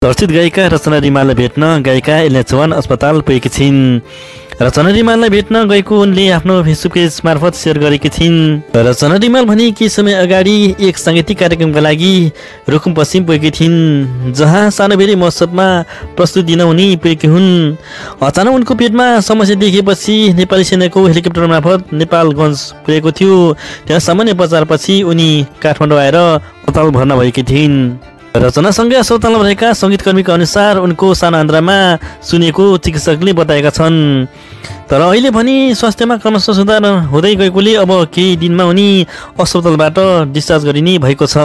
चर्चित गायिका रचना रिमाललाई भेट्न गायिका एलिना चौहान अस्पताल पुगेकी छिन्। रचना रिमाललाई भेट्न गएको उनले आफ्नो फेसबुक पेज मार्फत सेयर गरेकी छिन्। रचना रिमाल भने केही समय अगाडि एक साङ्गीतिक कार्यक्रमका लागि रुकुम पश्चिम पुगेकी थिइन्, जहाँ सानोबेरी महोत्सवमा प्रस्तुति दिन उनी पुगेकी हुन्। अचानक उनको पेटमा समस्या देखेपछि नेपाली सेनाको हेलिकप्टर मार्फत नेपालगञ्ज पुगेको थियो। त्यहाँ सामान्य उपचारपछि उनी काठमाडौँ आएर अस्पताल भर्ना भएकी थिइन्। रचनासँगै अस्पतालमा रहेका सङ्गीतकर्मीका अनुसार उनको सानो आन्द्रामा सुनेको चिकित्सकले बताएका छन्। तर अहिले पनि स्वास्थ्यमा क्रमशः सुधार हुँदै गएकोले अब केही दिनमा उनी अस्पतालबाट डिस्चार्ज गरिने भएको छ।